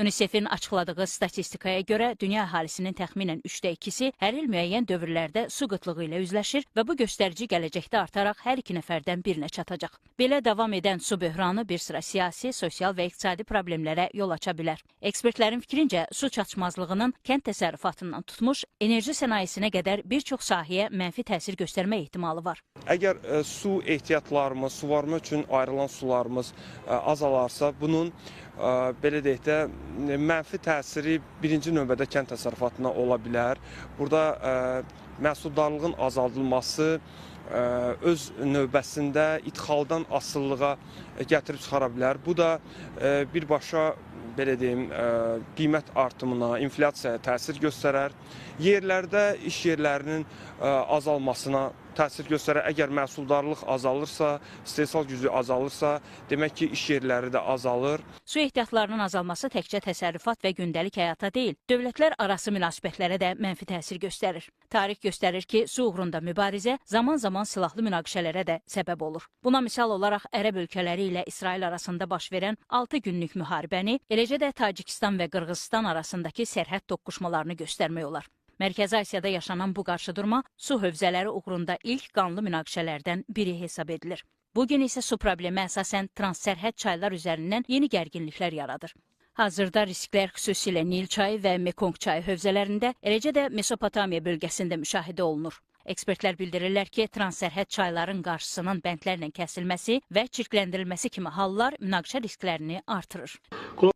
UNICEF-in açıqladığı statistikaya görə dünya əhalisinin təxminən 2/3-ü hər il müəyyən dövrlərdə su qıtlığı ilə üzləşir və bu göstərici gələcəkdə artaraq hər 2 nəfərdən birinə çatacaq. Belə davam edən su böhranı bir sıra siyasi, sosial və iqtisadi problemlərə yol aça bilər. Ekspertlərin fikrincə, su çatışmazlığının kənd təsərrüfatından tutmuş enerji sənayesinə qədər bir çox sahəyə mənfi təsir göstərmə ehtimalı var. Əgər su ehtiyatlarımız, suvarma üçün ayrılan sularımız azalarsa, bunun belə deyək də mənfi təsiri birinci növbədə kənd təsərrüfatına ola bilər. Burada məhsuldarlığın azaldılması öz növbəsində idxaldan asılılığa gətirib çıxara bilər. Bu da birbaşa belə deyim, qiymət artımına, inflyasiyaya təsir göstərər. Yerlərdə iş yerlərinin azalmasına təsir göstərər. Əgər məhsuldarlıq azalırsa, istehsal gücü azalırsa, demək ki, iş yerləri də azalır. Su ehtiyatlarının azalması təkcə təsərrüfat və gündəlik həyata deyil, dövlətlər arası münasibətlərə də mənfi təsir göstərir. Tarix göstərir ki, su uğrunda mübarizə zaman-zaman silahlı münaqişələrə də səbəb olur. Buna misal olaraq Ərəb ölkələri ilə İsrail arasında baş verən 6 günlük müharibəni, eləcə də Tacikistan və Qırğızistan arasındakı sərhəd toqquşmalarını göstərmək olar. Mərkəzi Asiyada yaşanan bu qarşıdurma su hövzələri uğrunda ilk qanlı münaqişələrdən biri hesab edilir. Bugün isə su problemi əsasən transsərhəd çaylar üzərindən yeni gərginliklər yaradır. Hazırda risklər xüsusilə Nil çayı və Mekong çayı hövzələrində, eləcə də Mesopotamiya bölgəsində müşahidə olunur. Ekspertlər bildirirlər ki, transsərhəd çayların qarşısının bəndlərlə kəsilməsi və çirkləndirilməsi kimi hallar münaqişə risklərini artırır.